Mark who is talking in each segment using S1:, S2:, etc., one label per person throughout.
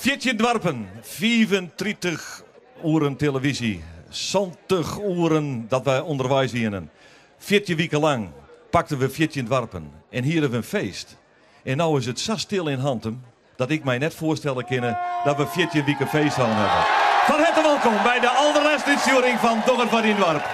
S1: 14 doarpen, 35 oeren televyzje, 70 oeren dat wy ûnderweis wienen. 14 wiken lang pakten we 14 doarpen en hienen we in feest. En no is it sa stil yn Hantum dat ik my net foarstelle kin dat we 14 wiken feest hân hawwe. Fan herte wolkom by de alderlêste útstjoering fan Doch it foar dyn doarp.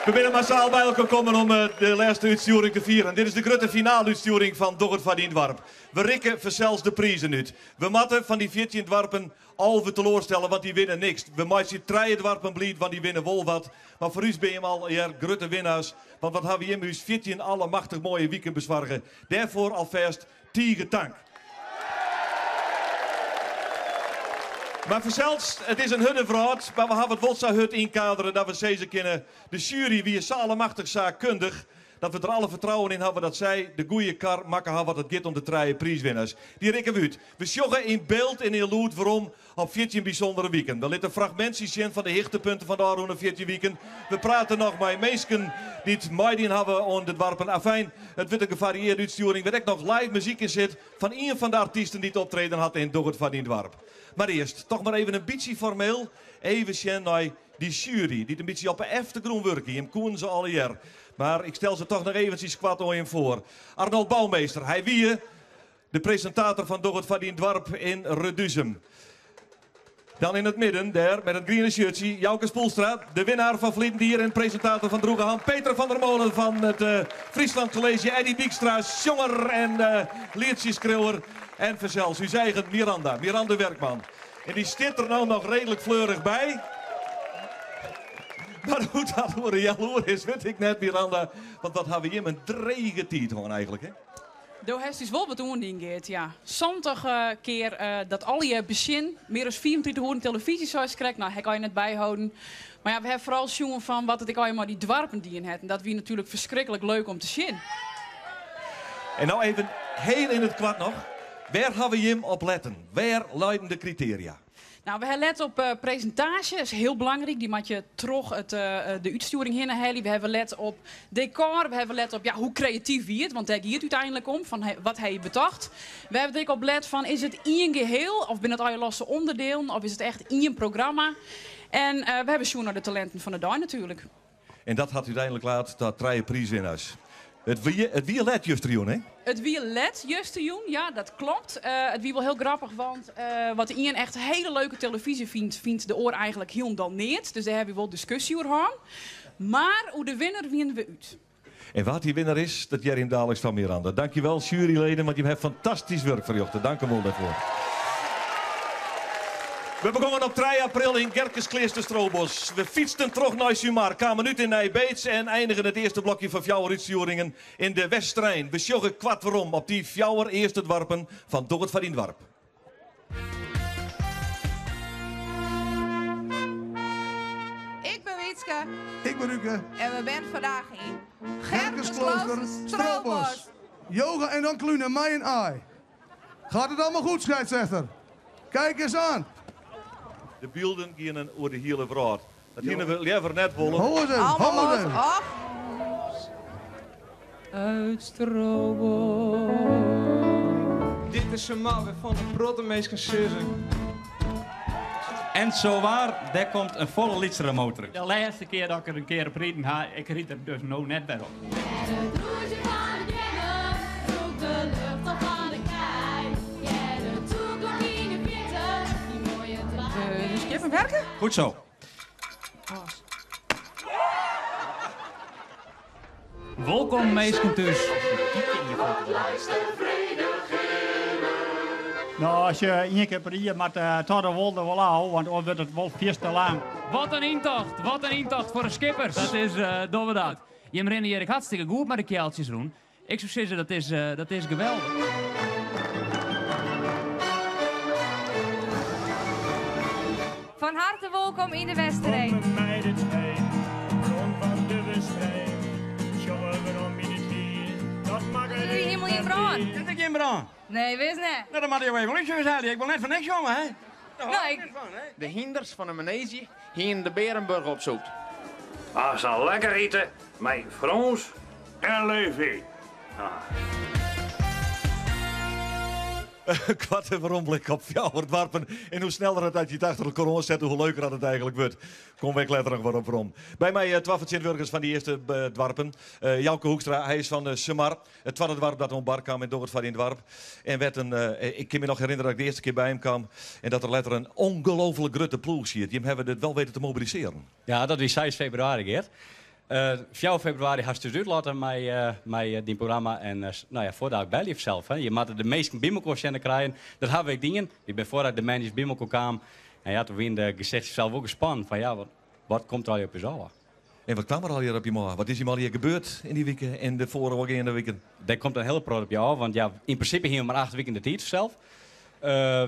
S1: We binne massaal by elkoar kommen om de lêste útstjoering te fieren. Dit is de grutte finale-útstjoering fan Doch it foar dyn doarp. We rikke fansels de prizen út. We moatte fan dy 14 doarpen 11 teloarstelle, want dy winne niks. We meitsje trije doarpen bliid, want dy winne wol wat. Mar foar ús binne jim allegear grutte winnaars, want wat hawwe jim ús 14 allemachtich moaie wiken besoarge. Dêrfoar alfêst tige tank. Mar fansels, it is in hurde wrâld, mar we hawwe it wol sa hurd ynkadere dat we sizze kinne, de sjuery wie sa allemachtich saakkundich dat we der alle fertrouwen yn hawwe dat sy de goeie kar makke hawwe wat it giet om de trije priiswinners. Dy rikke we út. We sjogge yn byld en yn lûd werom op 14 bysûndere wiken. We litte fragmintsjes sjen fan de hichtepunten fan de ôfrûne 14 wiken. We prate noch mei minsken dy't meidien hawwe oan de doarpen. Afijn, it wurdt in gefariearde útstjoering wêr't ek noch live muzyk yn sit fan ien fan de artysten dy't optreden hat yn Doch it foar dyn doarp. Mar earst, toch mar even in bytsje formeel, even sjen nei dy sjuery dy't in bytsje op 'e eftergrûn wurke. Jim koenen se allegear, mar ik stel se toch noch eventsjes koart oan jim foar. Arnold Bouwmeester, hy wie de presintator fan Doch it foar dyn doarp yn Reduzum. Dan yn it midden, dêr, met it griene shirtsje, Jouke Spoelstra, de winnaar fan ferliden jier en presintator fan Droegeham. Peter van der Molen fan it Friesland College, Eddy Dijkstra, sjonger en lietsjeskriuwer. En fansels ús eigen Miranda, Miranda Werkman. En dy stiet der no noch reedlik fleurich by. Mar hoe't dat oer in healoere is, wit ik net, Miranda. Want wat hawwe jim in drege tiid hân eigentlik, hè?
S2: Do hast ús wol wat oandien, Geart, ja. 70 kear dat allegear besjen, mear as 35 oeren televyzje, seist krekt. No, ha ik allegear net byholden. Mar ja, we hawwe foaral sjoen fan wat it ek allegear mei dy doarpen dien hat. En dat wie natuerlik ferskriklik leuk om te sjen.
S1: En no even hiel yn it koart noch, wêr hawwe jim op letten? Wêr leiden de kritearia?
S2: Nou, we hawwe let op presintaasje, is hiel belangryk. Dy moat je troch it, de útstjoering hinne helje. We hawwe let op dekor, we hawwe let op ja, hoe kreatyf wie it, want dêr giet it úteinlik om, fan wat ha je betocht. We hawwe der ek op let fan, is it ien geheel of binne it allegear losse ûnderdielen of is it echt ien programma? En we hawwe sjoen nei de talinten fan de dei natuerlik.
S1: En dat hat úteinlik laat ta trije priiswinnaars. It wie, it wie let justerjûn, hè?
S2: It wie let justerjûn, ja, dat klopt. It wie wol hiel grappich, want wat de ien echt hiele leuke televyzje fynt, fynt de oar eigentlik hielendal neat. Dus dêr hawwe wy wol diskusje oer hân. Mar oer de winner wiene we út.
S1: En wa't dy winner is, dat hearre jim daliks fan Miranda. Dankjewel, juryleden, want jim hawwe fantastysk wurk ferrjochte. Dank wol dêrfoar. We begongen op 3 april yn Gerkeskleaster Strobos. We fytsten troch nei Sumar, kamen út yn Nij Beets en einigen it earste blokje fan fjouwer útstjoeringen yn de Westerein. We sjogge koart werom op dy fjouwer earste doarpen fan Doch it foar dyn doarp.
S3: Ik bin Wietske.
S4: Ik ben Ruke.
S3: En we binne vandaag yn
S4: Gerkeskloster Strobos. Yoga en dan klunen mei in aai. Gaat het allemaal goed, scheidsrechter? Kijk eens aan.
S1: De bylden gienen oer de hiele wrâld. Dat hiene we leaver net wollen.
S4: Ho eens even, ho eens even.
S5: Uit Strobos.
S6: Dit is in mar wêrfan't in protte minsken sizze.
S7: En zowaar, dêr komt in folle lytsere motor.
S8: De lêste kear dat ik der in kear op riden ha, ik ryd der dus no net wer op.
S2: De skippen werke?
S7: Goed zo. Wolkom minsken thús.
S8: No, as je ien kear per jier moat toch de wol der wol ôf, want oars wurdt it wol fierste lang.
S5: Wat in yntocht, wat in yntocht foar de skippers. Dat is dogge we dat. Jim rinne hjir ek hartstikke goed mei de kealtsjes rûn. Ik soe sizze dat is, dat is geweldich.
S3: Fan harte wolkom yn de Westereen. Der wie hielendal gjin brân.
S6: Is der gjin brân?
S3: Nee, wis net.
S6: No, dan moatte jo even lústerje. Ik wol net foar niks jonge, hè?
S3: No, ik...
S9: De hynders fan 'e maneezje hienen de Bearenburch opsoekt.
S10: We sille lekker ite mei Frâns en Levi.
S1: Koarte weromblik op fjouwer doarpen en hoe sneller it dat je it achter elkoar oansette, hoe leuker dat it eigenlik wurdt. Kom wy letter noch wer op werom. By my eh, twa fertsjintwurdigers fan dy earste eh, doarpen. Eh, Jouke Hoekstra, hy is fan Sumar, it twadde doarp dat oan bar kaam en docht it foar dyn doarp. En wêr't in, ik kin my noch herinnerje dat ik de earste kear by him kaam en dat der letter in ongelooflik grutte ploech siet. Jim hawwe dit wol weten te mobilisearjen.
S7: Ja, dat wie 6 februari, Geert. 4 februari hast dus útlotte mei, mei dyn programma. En no ja, foardat belje fansels. Hè. Je moatte de minsken by elkoar sjen te krijen. Dat hawwe wy dien. Wy binne foardat de moandeis by elkoar kaam. En ja, toen wiene de gesichtsjes sels wol gespannen. Fan ja, wat, wat komt der allegear op ús ôf?
S1: En wat kwam der allegear op je ôf? Wat is jim allegear gebeurd yn dy wike en de foarôfgeande wiken?
S7: Der komt in hiele protte op je ôf. Want ja, yn prinsipe hiene we mar 8 wiken de tiid fansels.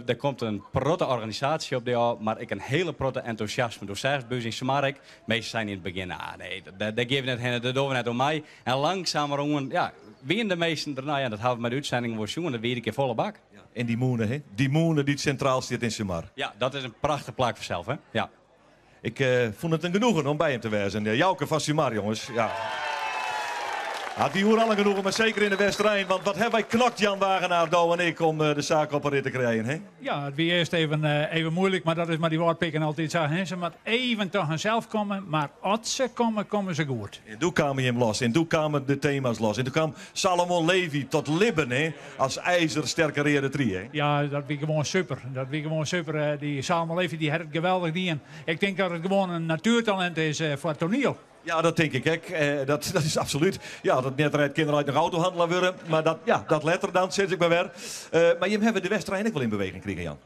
S7: Der komt in protte organisaasje op dy ôf, mar ek in hiele protte entûsjasme. Do seachst by ús yn Sumar ek, minsken seinen yn it begjin, ah nee, dêr gean we net hinne, dêr dogge we net oan mei. En langsumeroan, ja, wiene de minsken der, no ja, dat hawwe we mei de útsendingen wol sjoen, dat wie iedere kear folle bak.
S1: Ja, en dy mûne, hè? Dy mûne dy't sintraal stiet yn Sumar.
S7: Ja, dat is in prachtich plak fansels, hè? Ja.
S1: Ik fûn it in genoegen om by him te wêzen. Jouke fan Sumar, jonges. Ja. It wie oeral in genoegen, mar seker yn de Westerein. Want wat hawwe wy knokt, Jan Wagenaar, do en ik, om de saak op 'e rit te krijen, hè?
S8: Ja, it wie earst even, even muoilik, mar dat is mei dy wâldpikken altyd sa. Hè? Se moat even ta harsels komme, mar as se komme, komme se goed.
S1: En doe kamen jim los en doe kamen de tema's los. En doe kaam Salomon Levy tot libben, hè? As ijzersterke reade trie, hè?
S8: Ja, dat wie gewoan super. Dat wie gewoan super. Dy Salomon Levy dy hat it geweldich dien. Ik tink dat it gewoan in natuertalint is foar toaniel.
S1: Ja, dat tink ik ek. Dat, dat is absolút. Ja, as it net rêdt, kin er altyd noch autohanneler wurde. Mar dat, ja, dat letter dan, sis ik mar wer. Mar jim hawwe de Westerein ek wol yn beweging krigen, Jan?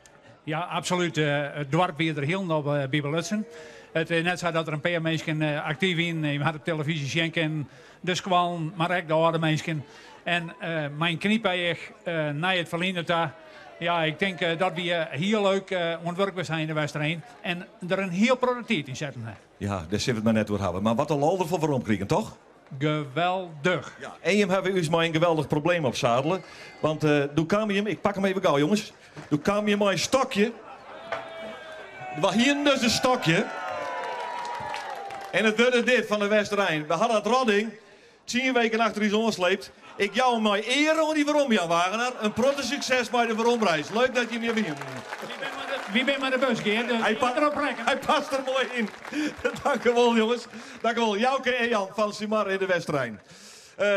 S8: Ja, absolút. It doarp wie der hielendal by belutsen. It is net sa dat der in pear minsken aktyf wiene. Je hat op televyzje sjen kinnen, de skoallen, mar ek de âlde minsken. En mei in knypeach nei it ferline ta. Ja, ik tink dat wy hiel leuk oan it wurk west ha yn de Westereen. En der in hiel protte tiid yn setten ha.
S1: Ja, dêr sille we it mar net oer hawwe. Mar wat in lol derfoar werom krigen, toch?
S8: Geweldich.
S1: Ja, en jim hawwe ús mei in geweldich probleem opsadele. Want doe kaam jim, ik pak him even gau jonges. Doe kaam jim mei in stokje. We hienen dus in stokje. En it wurde dit fan de Westerein. We hadden dat rodding tsien weken achter ús oansleept. Ik jou him mei eare oan dy werom, Jan Wagenaar. In protte sukses mei de weromreis. Leuk dat jim hjir wienen.
S8: Wy binne mei de bus, Geert, dus
S1: Hy
S8: pa derop rekken.
S1: Hy past der moai yn. Dankewol, jonges. Dankewol. Jouke en Jan fan Sumar yn de Westerein.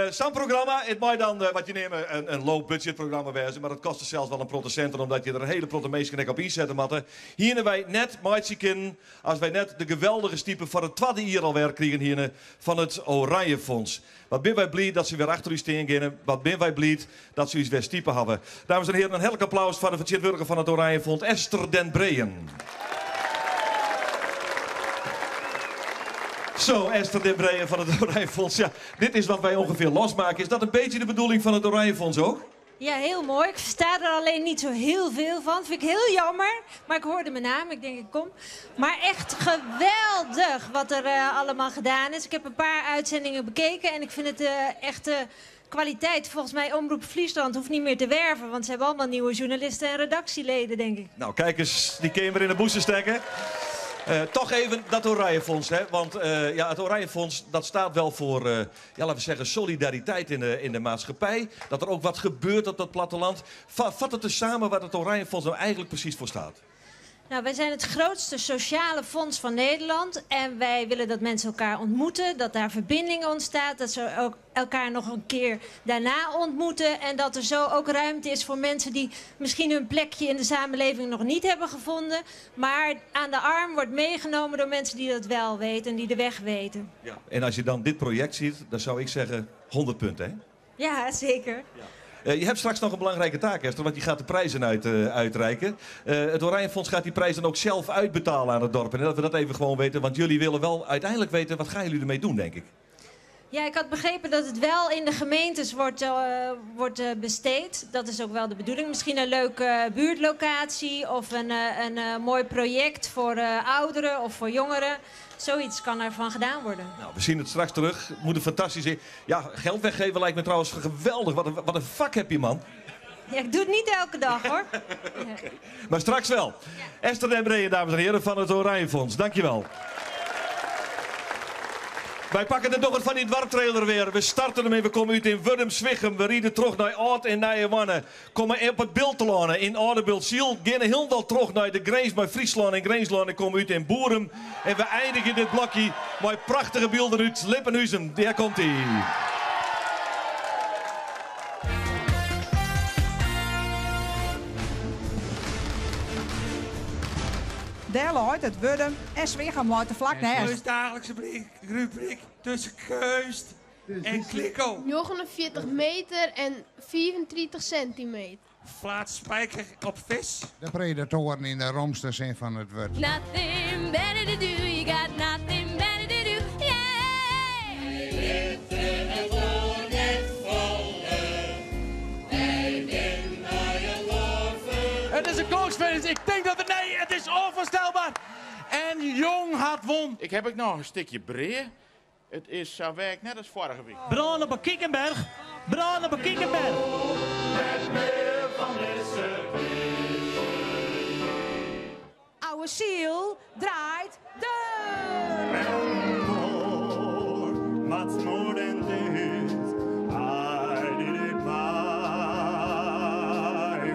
S1: Sa'n programma, it mei dan wat je neame in low budget programma wêze, mar dat kostet sels wol in protte sinten omdat je der in hiele protte minsken ek op ynsette moatte. Hiene wy net meitsje kinnen as wy net de geweldige stipe foar it twadde jier alwer krigen hiene fan it Oranje Fonds. Wat binne wy bliid dat se wer achter ús stean geane, wat binne wy bliid dat se ús wer stipe hawwe. Dames en hearen, in hertlik applaus foar de fertsjintwurdiger fan it Oranje Fonds, Esther den Breejen. Zo, Esther den Breejen van het Oranje Fonds. Ja, dit is wat wij ongeveer losmaken. Is dat een beetje de bedoeling van het Oranje Fonds ook?
S10: Ja, heel mooi. Ik versta er alleen niet zo heel veel van. Vind ik heel jammer. Maar ik hoorde mijn naam. Ik denk, ik kom. Maar echt geweldig wat er allemaal gedaan is. Ik heb een paar uitzendingen bekeken en ik vind het echt kwaliteit. Volgens mij Omroep Friesland hoeft niet meer te werven, want ze hebben allemaal nieuwe journalisten en redactieleden, denk ik.
S1: Nou, kijk eens, die kun je weer in de boezen stekken. Toch even dat Oranje Fonds, hè? Want ja, het Oranje Fonds dat staat wel voor, ja, laten we zeggen, solidariteit in de maatschappij. Dat er ook wat gebeurt op dat platteland. Vat het eens samen waar het Oranje Fonds nou eigenlijk precies voor staat.
S10: Nou, wij zijn het grootste sociale fonds van Nederland. En wij willen dat mensen elkaar ontmoeten, dat daar verbinding ontstaat, dat ze ook elkaar nog een keer daarna ontmoeten. En dat er zo ook ruimte is voor mensen die misschien hun plekje in de samenleving nog niet hebben gevonden. Maar aan de arm wordt meegenomen door mensen die dat wel weten en die de weg weten.
S1: Ja, en als je dan dit project ziet, dan zou ik zeggen 100 punten, hè?
S10: Ja, zeker.
S1: Ja. Je hebt straks nog een belangrijke taak, Esther, want je gaat de prijzen uitreiken. Het Oranje Fonds gaat die prijzen ook zelf uitbetalen aan het dorp. En dat we dat even gewoon weten, want jullie willen wel uiteindelijk weten, wat gaan jullie ermee doen, denk ik?
S10: Ja, ik had begrepen dat het wel in de gemeentes wordt besteed. Dat is ook wel de bedoeling. Misschien een leuke buurtlocatie of een mooi project voor ouderen of voor jongeren. Zoiets kan ervan gedaan worden.
S1: Nou, we zien het straks terug. Het moet een fantastisch... Ja, geld weggeven lijkt me trouwens geweldig. Wat een vak heb je, man.
S10: Ja, ik doe het niet elke dag, hoor.
S1: Okay. Maar straks wel.
S10: Ja.
S1: Esther den Breejen, dames en heren, van het Oranje Fonds. Dankjewel. Wy pakke de Doch It Foar Dyn Doarp-trailer wer. We starte dermei, we komme út yn Wurdum, Swichum, we ride troch nei Ald en Nijehoarne, komme op it Bilt telâne yn Aldebiltsyl, geane hielendal troch nei de grins mei Fryslân en Grinslân en komme út yn Boerum. En we einigje dit blokje mei prachtige bylden út Lippenhuzen. Dêr komt hy.
S11: Dêr leit it Wurdum en Swichum leit der flak nêst.
S6: Ús dagelijkse rubryk tussen keunst en kliko.
S12: 49 meter en 35 sentimeter.
S6: Slaat spijker op vis.
S13: De predatoaren yn de romste sin fan it wurd.
S3: Nothing better to do, you got nothing better to do, yeah!
S14: Wy litte it oar net falle, wy binne nei elkoar ferline.
S15: Het is een close finish. Ik denk dat het... Nee, het is onvoorstelbaar. En Jong hat won.
S9: Ik heb ek noch in stikje brea. It is sa werk net as foarige wike.
S15: Brân op 'e Kiekenberg, brân op 'e Kiekenberg.
S14: Net mear fan dizze dizze
S11: Ouwe Syl draait deur!
S14: More, much more than this, I did it my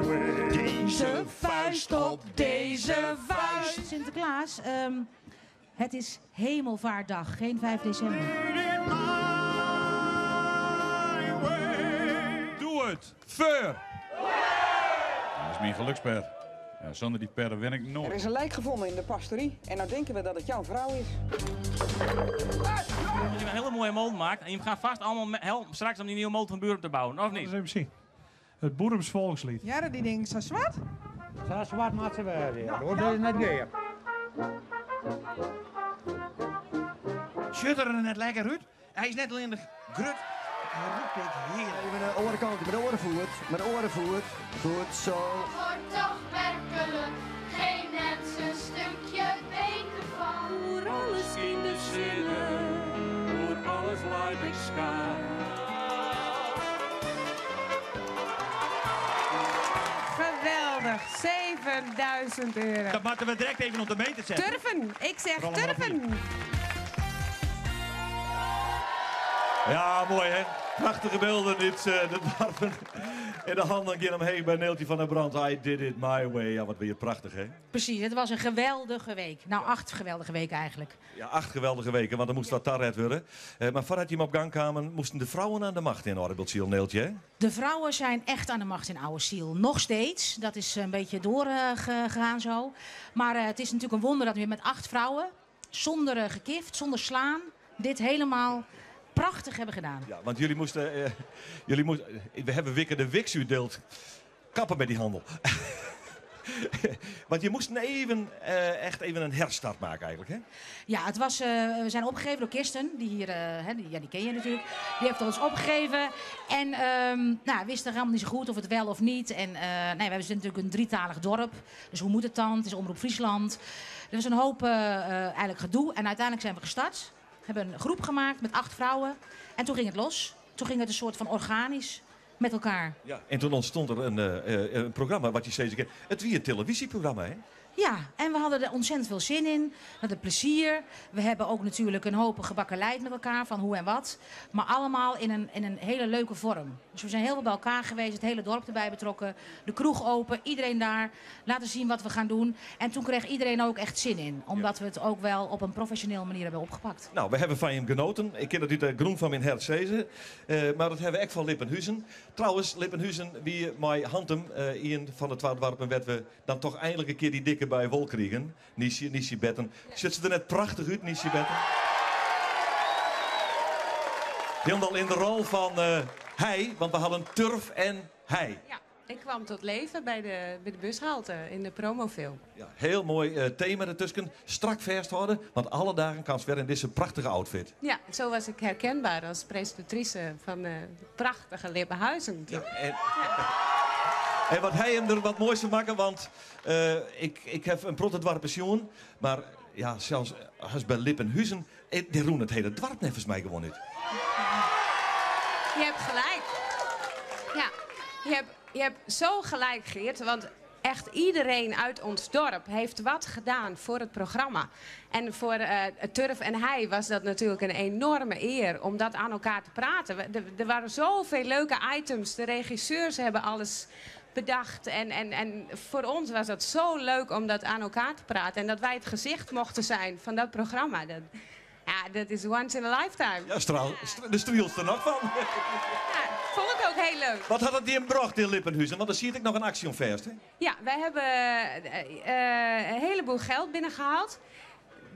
S14: way.
S11: Deze vuist op deze vuist.
S16: Sinterklaas, het is Hemelvaartdag, geen 5 december.
S17: Doe it foar! Dat is myn geluksper. Ja, sûnder dy per win ik
S18: Er
S17: noait.
S18: is een lijk gevonden in de pastorie en nou denken we dat het jouw vrouw is.
S5: Als je een hele mooie molen maakt en je gaat vast allemaal helpen straks om die nieuwe molen van Burum te bouwen, of niet?
S8: Even zien. Het Boerums volkslied.
S11: Ja, die ding zo zwart.
S19: Zo zwart moet ze worden, ja. Dat is net weer.
S6: Sjocht er net lekker út. Hy is net allinnich grut, hy rûkt ek hearlik.
S20: Even de oare kant, met de oren voert, met de oren voert. Goed zo.
S12: Wordt toch werkelijk geen mens een stukje beter van.
S14: Oer alles yn de sinne, oer alles leit ik skaam.
S11: Geweldig, 7000 euro.
S15: Dat moeten we direct even op de meter zetten.
S11: Turven, ik zeg
S15: Rol hem maar op
S11: turven.
S1: Ja, mooi hè? Prachtige beelden uit de dorpen. En de handen gaan omheen bij Neeltje van der Brand. I did it my way. Ja, wat weer prachtig hè?
S16: Precies, het was een geweldige week. Nou, 8 geweldige weken eigenlijk.
S1: Ja, 8 geweldige weken, want er moest wat taret worden. Maar voordat je hem op gang kwamen, moesten de vrouwen aan de macht in Aldebiltsyl, Neeltje, hè?
S16: De vrouwen zijn echt aan de macht in Ouwe Syl. Nog steeds. Dat is een beetje doorgegaan zo. Maar het is natuurlijk een wonder dat we met 8 vrouwen, zonder gekift, zonder slaan, dit helemaal prachtig hebben gedaan.
S1: Ja, want jullie moesten, jullie moesten, we hebben Wikke de Wiks uitdeeld. Kappen met die handel. Want je moest echt even een herstart maken eigenlijk, hè?
S16: Ja, we zijn opgegeven door Kirsten, die hier, hè, die, ja, die ken je natuurlijk. Die heeft ons opgegeven. En we wisten helemaal niet zo goed of het wel of niet. En nee, we zijn natuurlijk een drietalig dorp. Dus hoe moet het dan? Het is Omroep Friesland. Er was een hoop eigenlijk gedoe. En uiteindelijk zijn we gestart. We hebben een groep gemaakt met 8 vrouwen. En toen ging het los. Toen ging het een soort van organisch met elkaar.
S1: Ja, en toen ontstond er een programma, wat je steeds kent. Het wie een televisieprogramma, hè?
S16: Ja, en we hadden er ontzettend veel zin in. We hadden plezier. We hebben ook natuurlijk een hoop gebakkeleid met elkaar van hoe en wat. Maar allemaal in een hele leuke vorm. Dus we zijn heel veel bij elkaar geweest, het hele dorp erbij betrokken. De kroeg open, iedereen daar. Laten zien wat we gaan doen. En toen kreeg iedereen ook echt zin in. Omdat we het ook wel op een professionele manier hebben opgepakt.
S1: We hebben van hem genoten. Ik ken dat uit de groen van mijn hert zezen. Maar dat hebben we echt van Lippenhuizen. Trouwens, Lippenhuizen, wie mij Hantum, een van de 12 dorpen werd we dan toch eindelijk een keer die dikke bij wol kriegen. Niesje, Niesje Betten. Zit ze er net prachtig uit, Niesje Betten? Helemaal in de rol van hij, want we hadden Turf en hij.
S21: Ja, ik kwam tot leven bij de bushalte in de promofilm.
S1: Ja, heel mooi thema ertussen. Strak vasthouden, want alle dagen kan ze weer in deze prachtige outfit.
S21: Ja, zo was ik herkenbaar als presentatrice van de prachtige Lippenhuizen.
S1: Ja, en wat hij hem er wat moois van maken, want ik heb een protte dwarp pensioen, maar ja, zelfs als bij Lippenhuizen, die roen het hele dwarp nevens mij gewoon niet.
S21: Je hebt gelijk. Ja, je hebt zo gelijk, Geert, want Echt iedereen uit ons dorp heeft wat gedaan voor het programma. En voor eh, Turf en Hij was dat natuurlijk een enorme eer om dat aan elkaar te praten. Er waren zoveel leuke items. De regisseurs hebben alles bedacht. En, en, en voor ons was dat zo leuk om dat aan elkaar te praten. En dat wij het gezicht mochten zijn van dat programma. Dat, ja, dat is once in a lifetime.
S1: Ja, straal, de strielt er nog van.
S21: Ja, vond ik ook heel leuk.
S1: Wat had het die bracht in Lippenhuizen? Want dan zie ik nog een actie vast, hè?
S21: Ja, wij hebben eh, een heleboel geld binnengehaald.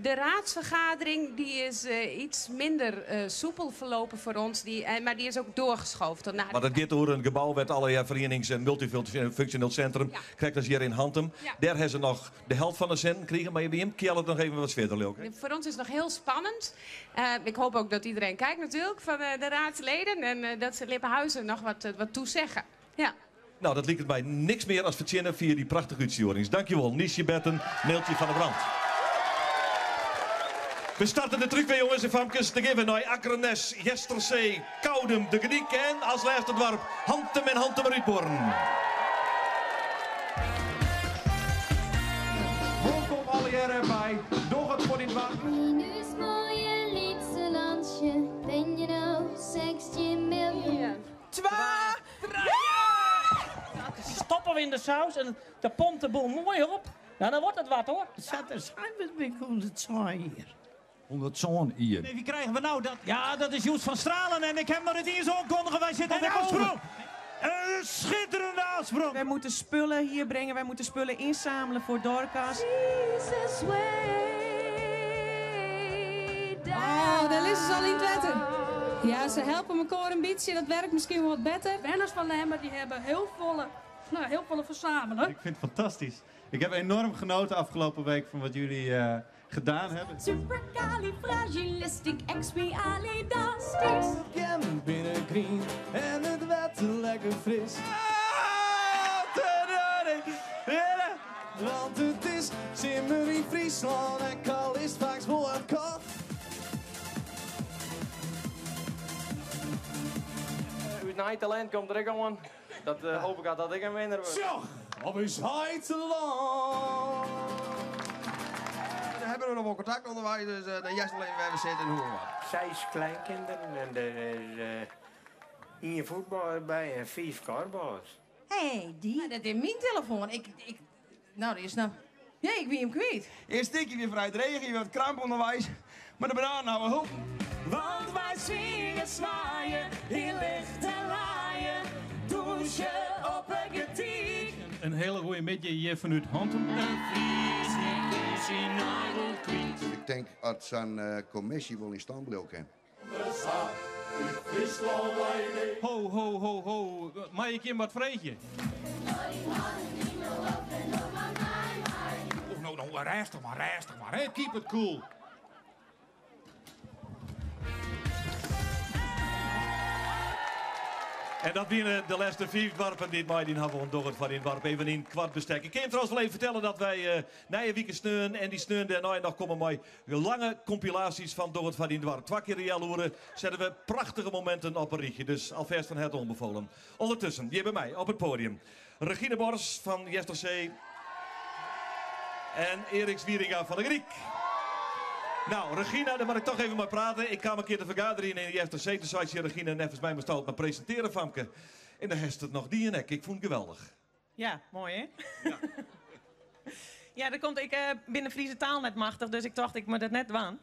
S21: De raadsvergadering die is eh, iets minder eh, soepel verlopen voor ons, die, eh, maar die is ook doorgeschoven tot na de
S1: Maar dat gaat door een gebouw met allerlei verenigings- en multifunctioneel centrum. Krijgt dat hier in Hantum.
S21: Ja.
S1: Daar hebben ze nog de helft van de centen gekregen. Maar je bij hem het nog even wat verder, leuk. hè?
S21: Voor ons is het nog heel spannend. Ik hoop ook dat iedereen kijkt natuurlijk van de raadsleden. En dat ze Lippenhuizen nog wat, wat toezeggen. Ja.
S1: Nou, dat liep het mij niks meer als verzinnen via die prachtige uitzendings. Dankjewel, Niesje Betten, Neeltje van der Brand. We starten de truc weer, jongens en famkes. De geven naar Akkeren-Nes, Jesterzee, Koudum, De Geniek en als laatste dwarp Hantum en Hantum Rietborn.
S4: Welkom alle jaren bij. Door het voor dit wacht.
S12: Minus mooie lietse landje, ben je nou 16 miljoen?
S22: Twee, Stoppen we in de saus en dan pompt de boel mooi op. Nou, dan wordt het wat hoor.
S23: Zat er zijn we met 102 hier.
S24: 100 hier.
S15: Wie krijgen we nou? Dat, ja, dat is Joes van Stralen en ik heb nog het eerst aankondigen. Wij zitten
S6: En
S15: op de
S6: afsprong.
S15: Een schitterende afsprong.
S25: Wij moeten spullen hier brengen, wij moeten spullen inzamelen voor Dorcas.
S26: Oh, daar is ze al in het wetter. Ja, ze helpen elkaar een beetje, dat werkt misschien wel wat beter.
S27: Wenners van Lemmer die hebben heel volle, nou, heel volle verzamelen.
S28: Ik vind het fantastisch. Ik heb enorm genoten afgelopen week van wat jullie eh, gedaan hebben.
S26: Supercalifragilisticexpialidasties.
S4: Binnen green en het water lekker fris. Want het is simmer in Friesland en kal is vaak vol aan kop.
S9: Uw night talent komt er ook aan. Dat eh, hoop ik dat ik een winnaar word.
S4: Zo, op is hij te lang.
S29: Daar hebben we nog wel contact onderwijs, dus uh, dan juist alleen waar we zitten en hoe we wat.
S30: Zes kleinkinderen en er is eh één voetballer bij en vijf korfballers.
S16: Hé, hey, die? Nou, dat is mijn telefoon. Ik, ik, nou, die is nou... Nee, ik ben hem kwijt.
S6: Eerst stikje weer vanuit regen, je wat kramponderwijs. Maar de banaan nou hulp.
S14: Want wij zingen zwaaien, hier ligt en laaien. Douche op een getiek.
S28: Een hele goede middag hier vanuit Hantum.
S13: Ik denk dat zo'n eh, commissie wel in stand blijven kan.
S28: Ho, ho, ho, ho. Mag ik je wat vreetje?
S17: Oh, nou, nou, rustig maar, rustig maar. Hè? Keep it cool.
S1: En dat wienen de laatste vier dwarpen die mij die hebben door het van in warp even in kwart bestek. Ik kan je trouwens wel even vertellen dat wij uh, na je weekend sneun en die sneun daarna nog komen met lange compilaties van door het van in dwarp. Twee keer in zetten we prachtige momenten op een rietje. Dus alvast van het onbevolen. Ondertussen, hier bij mij op het podium. Regine Bors van Jesterzee en Erik Zwieringa van de Griek. Nou, Regina, daar mag ik toch even maar praten. Ik kwam een keer de vergadering in de FTC. Toen zei ze, Regina, nevens mij moest altijd maar presenteren, Famke. En daar heeft het nog die en ik. Ik vond het geweldig.
S25: Ja, mooi hè? Ja, ja er komt, ik uh, ben de Friese taal net machtig, dus ik dacht ik moet het net waan.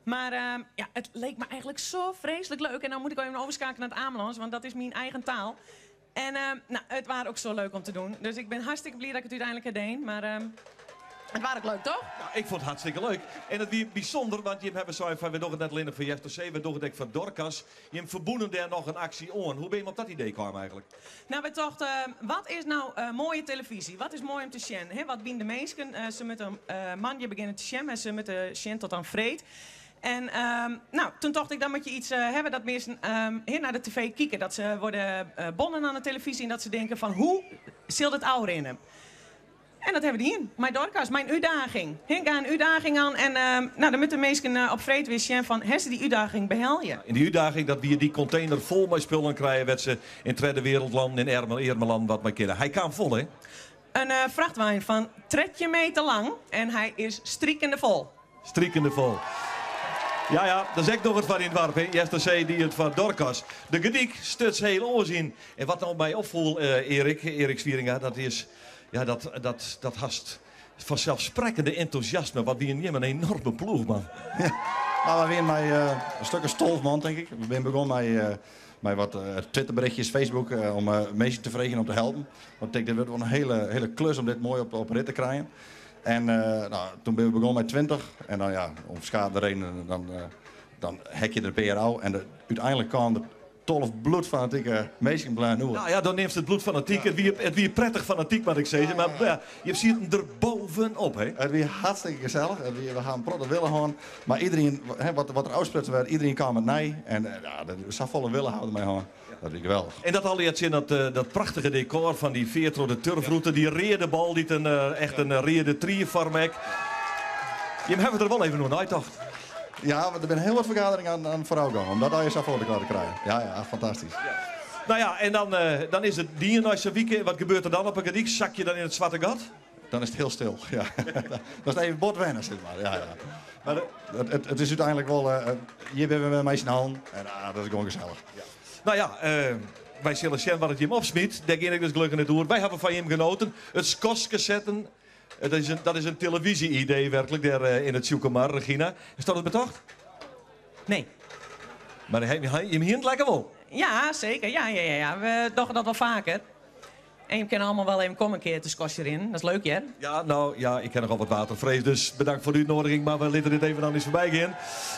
S25: Maar uh, ja, het leek me eigenlijk zo vreselijk leuk. En dan moet ik even overschakelen naar het Amelands, want dat is mijn eigen taal. En uh, nou, het was ook zo leuk om te doen. Dus ik ben hartstikke blij dat ik het uiteindelijk heb gedaan. Maar uh, het was ook leuk, toch?
S1: Ja, ik vond het hartstikke leuk. En het was bijzonder, want je hebt zo van, we doen het net alleen voor Jester C, we doen het ook voor Dorcas. Je hebt verbonden daar nog een actie on. Hoe ben je op dat idee kwam eigenlijk?
S25: Nou, we dachten, uh, wat is nou uh, mooie televisie? Wat is mooi om te zien? He, wat bieden de mensen? Uh, ze met een man die beginnen te zien en ze met de zien tot aan vreed. En um, nou, toen dacht ik, dan moet je iets uh, hebben dat mensen um, hier naar de tv kijken. Dat ze worden uh, bonnen aan de televisie en dat ze denken van, hoe zil het ouder in hem? En dat hebben die in. Mijn Dorcas, mijn uitdaging. Henk een uitdaging aan. En uh, nou, dan moeten de mensen uh, op vreed wisten van, hè, die uitdaging behel je.
S1: In die uitdaging dat we die container vol met spullen krijgen, werd ze in tweede wereldland, in Ermeland wat maar kennen. Hij kwam vol, hè?
S25: In frachtwein fan 13 meter lang en hy is strikende fol.
S1: Strikende fol. Ja, ja, dat is ek noch it foar dyn doarp, hè? Eastersee die it foar Dorcas. De Gerdyk stuts heel oars yn. En wat no my opfoel, Erik, Erik Zwieringa, dat is, ja, dat, dat, dat hast fanselssprekkende entûsjasme. Wat wienen jim in enorme ploech, man.
S2: Ja, nou, wy wienen mei in stik as 12 man, tink ik. We binne begûn mei, mei wat Twitterberichtjes, Facebook, om minsken te freegjen om te helpen. Want ik tink, dit wurdt wol in hele, hele klus om dit moai op, op rit te krijen. En no, toen binne we begûn mei 20. En dan ja, om ferskate redenen, dan, dan heakje der in pear ôf. En de, úteinlik kamen der 12 bloedfanatike minsken bleaun oer.
S1: Nou ja, dan neamst it bloedfanatyk. It wie, it wie prettich fanatyk, moat ik sizze. Mar ja, je sieten der bovenop, hè?
S2: It wie hartstikke gesellich. It wie, we ha in protte wille hân. Mar iderien, hè, wat, wat der ôfsprutsen waard, iderien kaam it nei. En ja, safolle wille ha we dermei hân. Dat wie geweldich.
S1: En dat allegear tsjin dat, dat prachtige dekor fan dy feart troch de turfrûte, dy reade bal dy't in, echt in reade trie foarmet. Jim hawwe der wol even oer neitocht.
S2: Ja, want der binne hiel wat fergaderingen oan, oan foarôf gong om dat allegear sa foar elkoar te krijen. Ja, ja, fantastysk.
S1: Nou ja, en dan, dan is it dien nei sa'n wike. Wat gebeurt der dan op 'e Gerdyk? Sakje je dan yn it swarte gat?
S2: Dan is it hiel stil, ja. Dan is it even bot wenne, sis mar. Ja, ja. Mar it, it, it is úteinlik wol, hjir binne we wer mei syn allen en ah, dat is gewoan gesellich.
S1: Nou ja, wy sille sjen wat it jim opsmyt. Dêr gean ik dus gelokkich net oer. Wy hawwe fan jim genoten. It skoske setten, dat is in televyzje-idee werklik dêr yn it Tsjûkemar, Regina. Is dat it betocht?
S25: Nee.
S1: Mar jim hienen it lekker wol?
S25: Ja, seker. Ja, ja, ja, ja. We dogge dat wol faker. En jim kinne allegear wol even komme in kear te skosje rinnen. Dat is leuk, hear.
S1: Ja, no, ja, ik ha nochal wat waterfrees, dus bedankt foar de útnoadiging, mar we litte dit even oan ús foarby gean.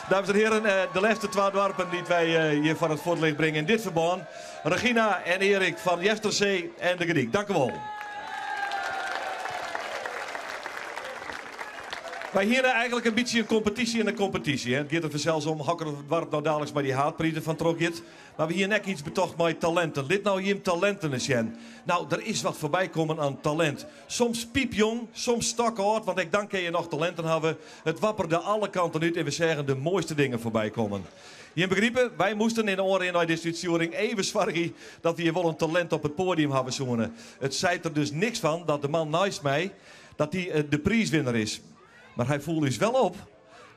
S1: Dames en hearen, de lêste twa doarpen dy't wy hjir foar it fuotljocht bringe yn dit ferbân, Regina en Erik fan Eastersee en De Gerdyk. Dank u wol. Wy hiene eigenlik in bytsje in kompetysje yn de kompetysje. It giet der fansels om hokker doarp no daliks mei dy haadpriis derfan troch giet. Mar we hiene ek iets betocht mei talinten. Lit no jim talinten ris sjen. No, der is wat foarby kommen oan talint. Soms piepjong, soms stokâld, want ek dan kinne je noch talinten hawwe. It wapperde alle kanten út en we seagen de moaiste dingen foarby kommen. Jim begripe, wy moasten yn de oanrin nei dizze útstjoering even soargje dat we hjir wol in talint op it poadium hawwe soene. It seit der dus niks fan dat de man neist my, dat dy de priiswinner is. Mar hy foel ús wel op,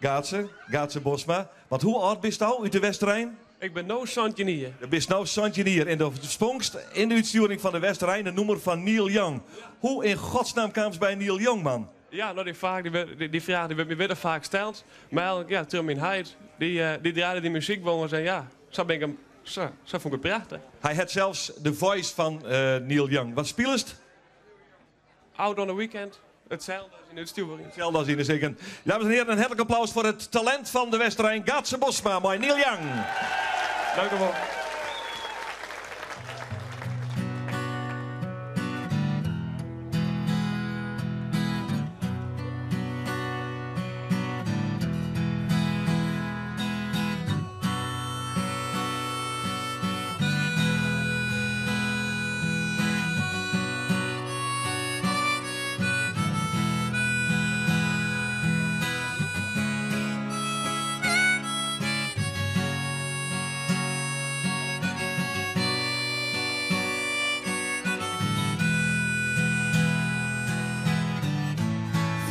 S1: Gaatse, Gaatse Bosma. Want hoe âld bisto út de Westerein?
S3: Ik bin no 17 jier.
S1: Do bist no 17 jier en do spongst yn de útstjoering fan de Westerein in nûmer fan Neil Young. Hoe yn godsnaam kaamst by Neil Young, man?
S3: Ja, no dy fraach dy, dy fraach dy wurdt my wer faak steld. Mar eigenlik, ja, troch myn heit. Dy, dy draaide dy muzyk wolris en ja, sa bin ik him, sa, sa fûn ik it prachtich.
S1: Hy hat sels de voice fan Neil Young. Wat spilest?
S3: Out on the Weekend, itselde as yn de útstjoering.
S1: Itselde as yn de sikken. Dames en hearen, in hertlik applaus foar it talint fan de Westerein, Gaatse Bosma mei Neil Young.
S3: Dank u wol.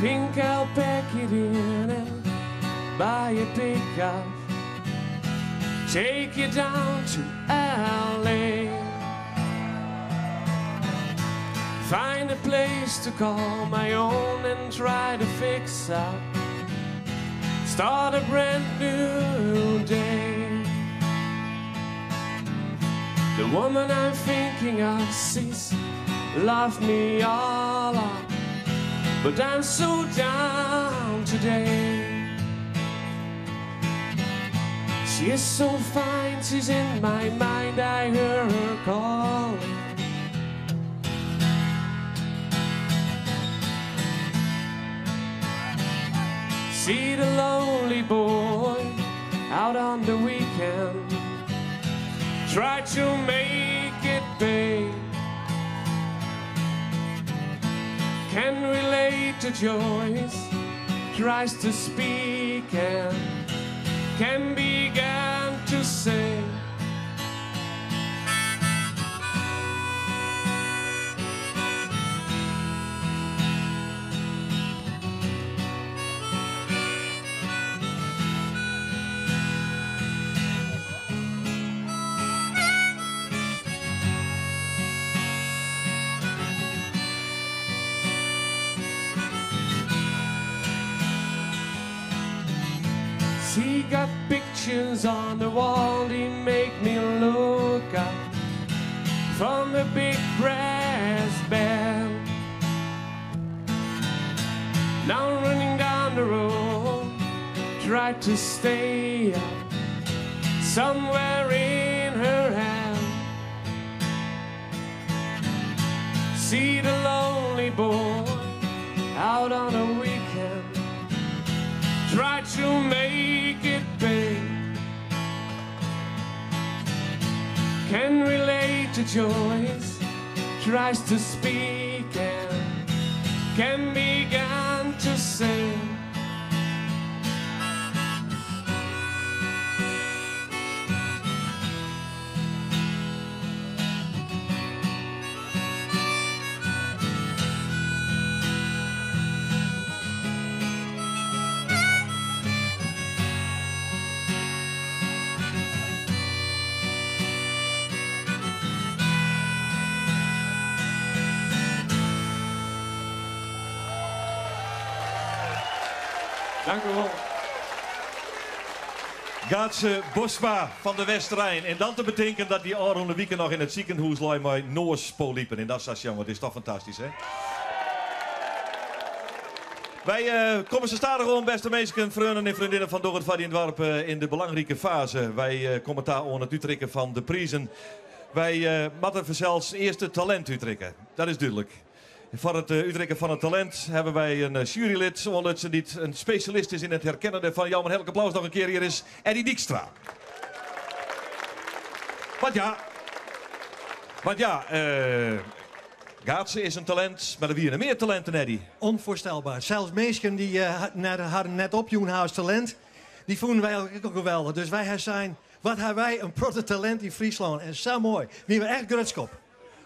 S3: Think I'll pack it in and buy a pickup. Take you down to LA. Find a place to call my own and try to fix up. Start a brand new day. The woman I'm thinking of, she's loved me all up. But I'm so down today. She is so fine, she's in my mind, I hear her calling. See the lonely boy out on the weekend. Try to make it big. Can relate to Joyce, tries to speak and can begin to sing. pictures on the wall, they make me look up from the big brass band. Now I'm running down the road, try to stay up somewhere in her hand. See the lonely boy out on a weekend, try to make it big. Can relate to Joyce, tries to speak and can begin to sing. Dank u wel.
S1: Gaatse Bosma van de Westerijn. En dan te bedenken dat die ôfrûne wike noch yn it sikehûs lei mei noaspolypen. En dat sa sjonge, it is toch fantastysk, hè? Wy eh, komme sa stadichoan, bêste minsken, freonen en freondinnen fan Doch It Foar Dyn Doarp, eh, yn de belangrike faze. Wy eh, komme ta oan it útrikken fan de prizen. Wy moatte fansels earst it talint útrikke. Dat is dúdlik. Foar it útrikken fan it talint hawwe wy in sjuerylid oanlutsen dy't in spesjalist is yn it herkennen dêrfan. Jou him in hertlik applaus noch in kear. Hjir is Eddy Dykstra. Want ja, want ja, Gaatse is in talint, mar der wiene mear talinten, Eddy.
S5: Onvoorstelbaar. Sels minsken dy't harren net opjûn ha as talint, dy fûnen wy ek al geweldich. Dus wy ha sein, wat ha wy in protte talint yn Fryslân en sa moai. Wiene we echt grutsk op.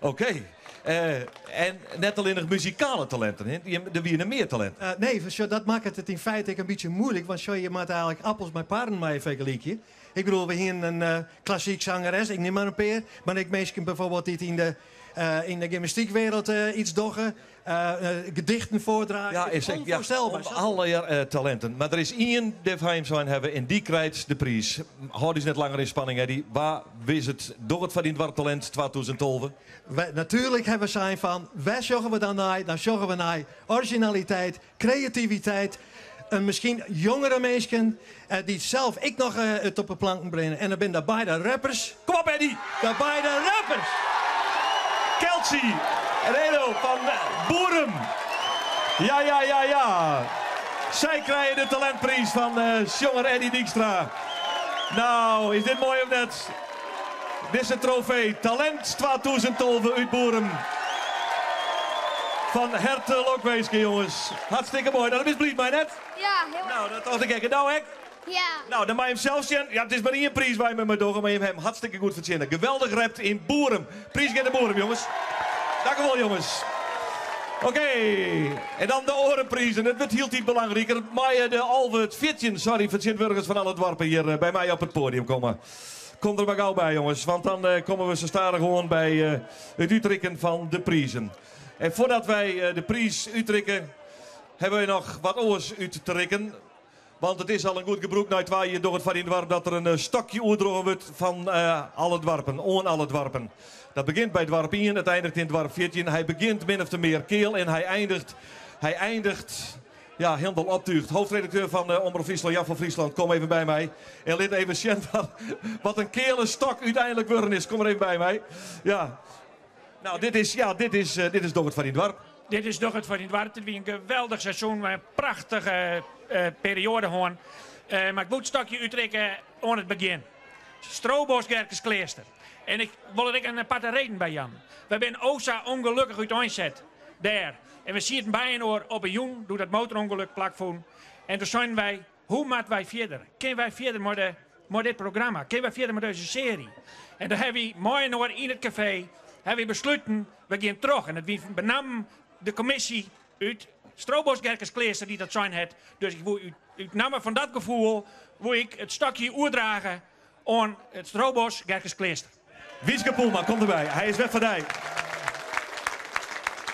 S1: Oké. En net allinnich muzikale talinten, hè? Der wiene mear talinten.
S5: Nee, sjoch, dat makket it yn feite ek in bytsje muoilik, want sjoch, je moatte eigenlik appels mei parren mei fergelykje. Ik bedoel, we hienen in klassyk sangeres, ik nim mar in pear, mar ek minsken byfoarbyld dy't yn de, yn de gymnastykwereld iets dogge, gedichten foardrage.
S1: Ja, is ek, ja,
S5: Onvoorstelbaar.
S1: allegear talinten. Mar der is ien dêr't wy him sein hawwe en dy krijt de priis. Hâld ús net langer yn spanning, Eddy. Wa is it Doch It Foar Dyn Doarp Talint 2012?
S5: Wy, natuerlik hawwe we sein fan, wêr sjogge we dan nei? Dan sjogge we nei orizjinaliteit, kreativiteit, en miskien jongere minsken dy't sels ek noch it op 'e planken bringe. En dan binne dat beide rappers.
S1: Kom op Eddy!
S5: De beide rappers!
S1: Kelsey en Edo fan Boerum. Ja, ja, ja, ja. Sy krije de talintpriis fan sjonger Eddy Dykstra. Nou, is dit moai of net? Dizze trofee, Talent 2012 út Boerum. Fan herte lokwinske, jonges. Hartstikke moai. Nou, dêr bist bliid mei, net?
S12: Ja, hiel erch.
S1: Nou, dat tocht ik ek. En do ek?
S12: Ja.
S1: Nou, dan mei jim sels sjen. Ja, it is mar ien priis wy mei dogge, mar jim hawwe him hartstikke goed fertsjinne. Geweldich rapt yn Boerum. Priis giet nei Boerum, jonges. Dank u wol, jonges. Oké, en dan de oare prizen. It wurdt hieltyd belangriker. Meie de 11, 14, sorry, fertsjintwurdigers fan alle doarpen hjir by my op it poadium komme. Kom der mar gau by, jonges, want dan komme we sa stadichoan by it útrikken fan de prizen. En foardat wy de priis útrikke, hawwe wy noch wat oars út te rikken. Want it is al in goed gebrûk nei twa jier Doch It Foar Dyn Doarp dat der in stokje oerdroegen wurdt fan alle doarpen, oan alle doarpen. Dat begjint by doarp ien, it eindiget yn doarp 14. Hy begjint min ofte mear keal en hy eindiget, hy eindiget, ja, hielendal optúgd. Hoofdredakteur fan Omrop Fryslân, Jan van Friesland, kom even by my en lit even sjen wat in keale stok úteinlik wurden is. Kom mar even by my. Ja. Nou, dit is, ja, dit is, dit is Doch It Foar Dyn Doarp.
S7: Dit is Doch It Foar Dyn Doarp. Dit wie in geweldich seizoen, mei in prachtige perioade hân. Mar ik woe it stokje útrikke oan it begjin. Strobos Gerkeskleaster. En ik wol der ek in aparte reden by jaan. Wy binne o sa ûngelokkich úteinset dêr. En we sieten byinoar op 'e jûn doe't dat motorûngelok plakfûn. En doe seinen wy, hoe moatte wy fierder? Kinne wy fierder mei de, mei dit programma? Kinne wy fierder mei dizze searje? En doe hawwe wy mei-inoar yn it kafee hawwe wy besluten, we gean troch. En it wie benammen de kommisje út Strobos Gerkeskleaster dy't dat sein hat. Dus ik woe út, út namme fan dat gefoel woe ik it stokje oerdrage oan it Strobos Gerkeskleaster.
S1: Wietske Poelman, kom derby. Hy is wer foar dy.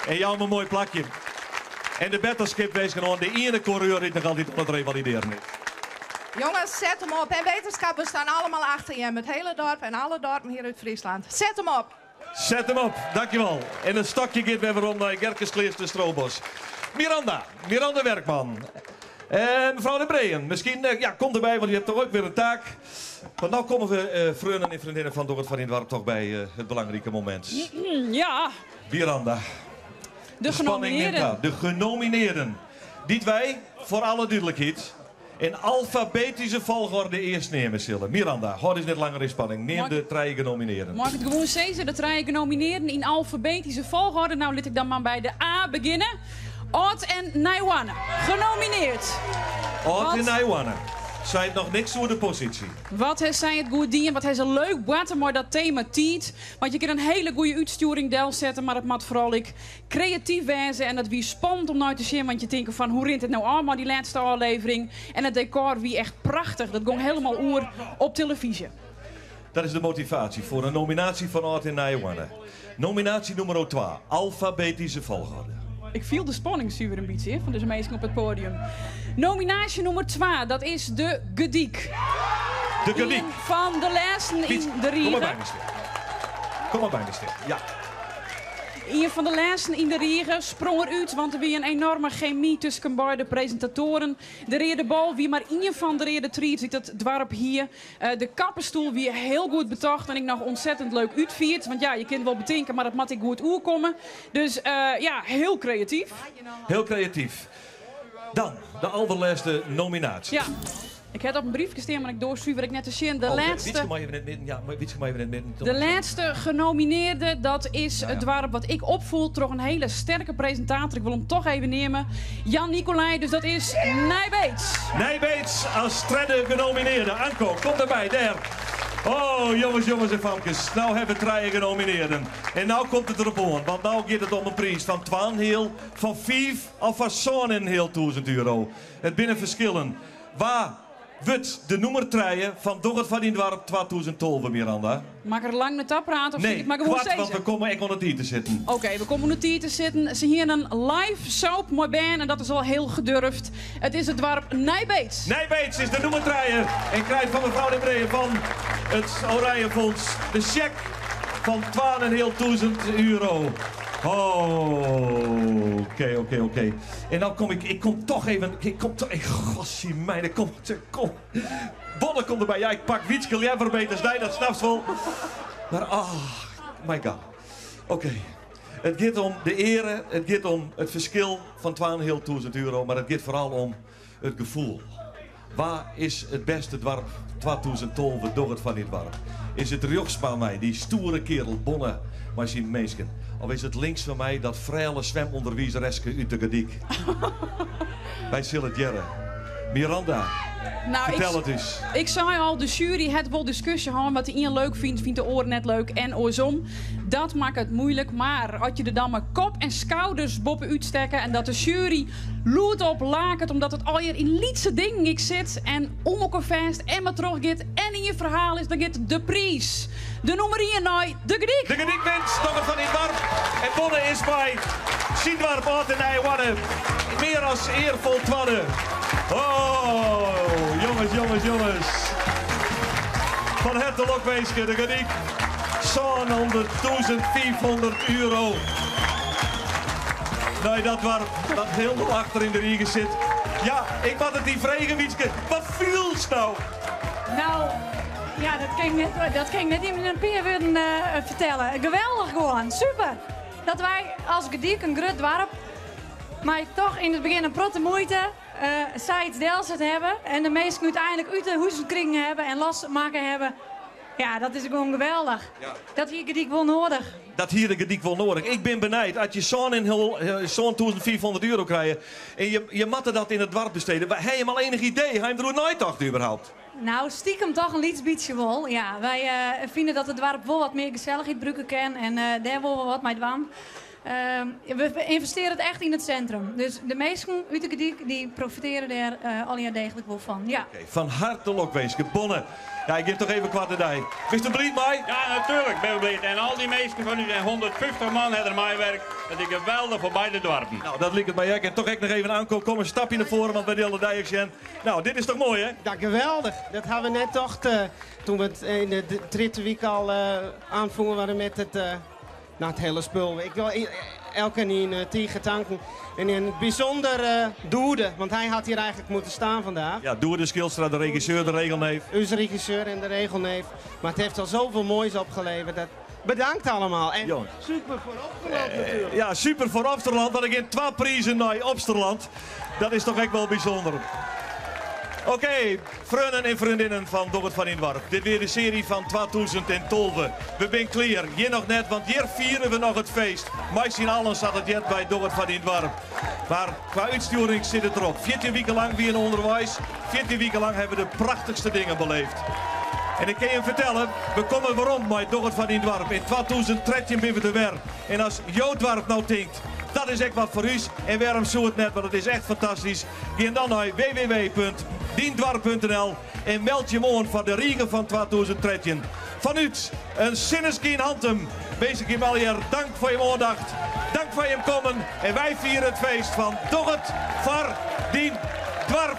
S1: En jou him in moai plakje. En de betterskip winsken oan de iene koereur dy't noch altyd oan it revalidearen is.
S8: Jongens, zet hem op. En wetenschap, we staan allemaal achter je. Het hele dorp en alle dorpen hier uit Friesland. Zet hem op.
S1: Zet hem op, dankjewel. En een stokje gaat weer rond naar Gerkesklooster Stroobos. Miranda, Miranda Werkman. En mevrouw de Breeën, misschien eh, ja, komt erbij, want je hebt toch ook weer een taak. Want nou komen we, eh vrienden en vriendinnen van Dorrit van in het Dorp, toch bij eh, het belangrijke moment.
S10: Ja,
S1: Miranda.
S10: de,
S1: spanning neemt
S10: genomineerden.
S1: af. De genomineerden. Die wij, voor alle duidelijkheid, in alfabetische volgorde eerst nemen zullen. Miranda, houd eens net langer in spanning. Neem
S10: Mag
S1: de drie genomineerden.
S10: Mag ik het gewoon zeggen? De drie genomineerden in alfabetische volgorde. Nou, laat ik dan maar bij de A beginnen. Oud en Naiwana, genomineerd.
S1: Oud en
S10: Wat?
S1: Nijwanne. Zij het nog niks over de positie.
S10: Wat heeft zij het goed dien? Wat heeft ze leuk boaten maar dat thema tiet. Want je kan een hele goede uitsturing del zetten, maar het moet vooral ik creatief wezen en dat wie spannend om nou te zien, want je denkt van hoe rint het nou allemaal die laatste aflevering. En het decor wie echt prachtig. Dat ging helemaal oer op televisie.
S1: Dat is de motivatie voor een nominatie van Art en Nijwanne. Nominatie nummer 2, alfabetische volgorde.
S10: Ik viel de spanning zuur een beetje hè, van deze mensen op het podium. Nominatie nummer 2, dat is de Gediek.
S1: De Gediek.
S10: Een van de laatsten
S1: Piet,
S10: in de
S1: Kom maar
S10: Riege.
S1: bij me stil. Kom maar bij me stil. Ja.
S10: Een van de laatsten in de Riege sprong eruit, want er wie een enorme chemie tussen beide presentatoren. De rede bal, wie maar één van de rede triet, ziet dat dwarp hier. Eh, de kappenstoel wie heel goed betocht en ik nog ontzettend leuk uitviert. Want ja, je kunt wel betinken, maar dat moet ik goed oerkomen. Dus eh, ja, heel creatief.
S1: Heel creatief. Dan de allerlaatste nominatie.
S10: Ja, ik heb op een briefje staan, maar ik doorstuur ik net te zien. De
S1: Oh,
S10: laatste.
S1: Wietske maar even in het midden. Ja, maar Wietske maar even in het midden.
S10: De laatste genomineerde, dat is het dorp wat ik opvoel. Toch een hele sterke presentator. Ik wil hem toch even nemen. Jan Nicolai, dus dat is Nijbeets.
S1: Nijbeets als tredde genomineerde. Anko, kom erbij, daar. Oh, jongens, jongens en famkes. Nou hebben we drie genomineerden. En nou komt het erop aan, want nou gaat het om een prijs van 12 van 5 of van zo'n heel 1000 euro. Het binnen verschillen. Waar wordt de nummer treien van Dorrit van die Dwarp 2012, Miranda?
S10: Maak er lang met praten of
S1: Nee,
S10: ik maar gewoon
S1: kwart, want we
S10: zeggen?
S1: komen echt onder het te zitten.
S10: Oké, we komen onder het te zitten. Ze hier een live soap mooi band en dat is al heel gedurfd. Het is het dorp Nijbeets.
S1: Nijbeets is de nummer treien en krijgt van mevrouw de Breeën van het Oranje Fonds de cheque van 12.500 euro. Oh, oké, oké, oké. En dan kom ik, ik kom toch even, ik kom toch, ik, gossie mijn, ik kom, kom. Bonne komt erbij, ja, ik pak Wietske liever beter dan jij, dat snapt wel. Maar, ah, my god. Oké. Het gaat om de ere, het gaat om het verschil van 12.500 euro, maar het gaat vooral om het gevoel. Waar is het beste dwarp 2012 door het van dit dwarp? Is het rechts van mij, die stoere kerel Bonne, maar zien meesken? Of is het links van mij dat vrije zwemonderwijzereske uit de Gediek? Wij zullen het jaren. Miranda,
S10: Nou,
S1: vertel
S10: ik,
S1: het eens.
S10: Ik zei al, de jury het wel discussie gehad. Wat de een leuk vindt, vindt de oor net leuk en oorsom. Dat maakt het moeilijk. Maar had je er dan maar kop en schouders boppen uitstekken... en dat de jury loert op lakent... omdat het al je in lietse dingen ik zit... en om elkaar vast en maar terug gaat en in je verhaal is... dan gaat de prijs. De nummer 1 naar de Griek.
S1: De Griek wint, nog het van Dwarp. En Bonne is bij Sindwarp Oud en Nijwarden. Meer als eervol twadde. Oh, jongens, jongens, jongens. Van harte lokweesje, de Griek. Zo'n 100.500 euro. Nee, dat waar dat heel achter in de riegen zit. Ja, ik had het die vregen, Wietske. Wat viel nou?
S26: Nou, ja, dat kan ik net, dat kan ik net in een paar woorden eh, vertellen. Geweldig gewoon, super. Dat wij als Gediek, een groot dorp, maar toch in het begin een protte moeite, eh zij iets delzet hebben en de meesten uiteindelijk uit de hoezenkringen hebben en last maken hebben. Ja, dat is gewoon geweldig.
S1: Ja.
S26: Dat hier Gediek wel nodig.
S1: Dat hier de Gediek wel nodig. Ik ben benijd. Als je zo'n in heel, eh, zo'n 1500 euro krijgt en je, je matte dat in het dwarp besteden. Maar hij hem al enig idee? Hij hem er nooit dacht überhaupt.
S26: Nou, stiekem toch een lietsbietje wel. Ja, wij eh, vinden dat het dorp wel wat meer gezelligheid gebruiken kan en eh, daar willen we wat mee doen. Ehm, we ynvestearje it echt yn it sintrum. Dus de minsken út de Gerdyk dy profitearje dêr allegear deeglik wol fan. Ja.
S1: Oké, fan harte lokwinske. Bonne. Ja, ik gean toch even koart dij. Bist der bliid mei?
S11: Ja, natuerlik bin ik bliid. En al dy minsken fan ús en 150 man ha der meiwurke. Dat is geweldich foar beide doarpen.
S1: Nou, dat liket my ek. En toch ek noch even Anko, kom in stapje nei foaren, want wy dille dy ek sjen. Nou, dit is toch moai, hè?
S15: Ja, geweldich. Dat ha we net tocht toen we it yn de tredde wike al oanfongen waren met it, nou, it hiele spul. Ik wil elkenien tige tanken. En yn it bysûnder Doede, want hy hat hjir eigenlik moeten staan vandaag.
S1: Ja, Doede Schilstra, de regisseur, de regelneef.
S15: Us regisseur en de regelneef. Maar it heeft al zoveel moois opgeleverd. Dat, bedankt allemaal. En
S1: Jongens.
S15: super foar Opsterland natuerlik.
S1: Ja, super foar Opsterland, want der gean twa prizen nei Opsterland. Dat is toch ek wol bysûnder. Oké, freonen en freondinnen fan Doch It Foar Dyn Doarp. Dit wie de searje fan 2012. We binne klear. Hjir noch net, want hjir fiere we noch it feest. Mei syn allen sa't it heart by Doch It Foar Dyn Doarp. Mar kwa útstjoering sit it derop. 14 wiken lang wiene we ûnderweis. 14 wiken lang hawwe we de prachtichste dingen beleefd. En ik kin jim fertelle, we komme werom mei Doch It Foar Dyn Doarp. Yn 2013 binne we der wer. En as jo doarp no tinkt, dat is ek wat foar ús en wêrom soe it net, want it is echt fantastysk, gean dan nei www.dyndoarp.nl en meld jim oan foar de rige fan 2013. Fanút in sinneskyn Hantum winsk ik jim allegear dank foar jim oandacht, dank foar jim kommen en wy fiere it feest fan Doch It Foar Dyn Doarp.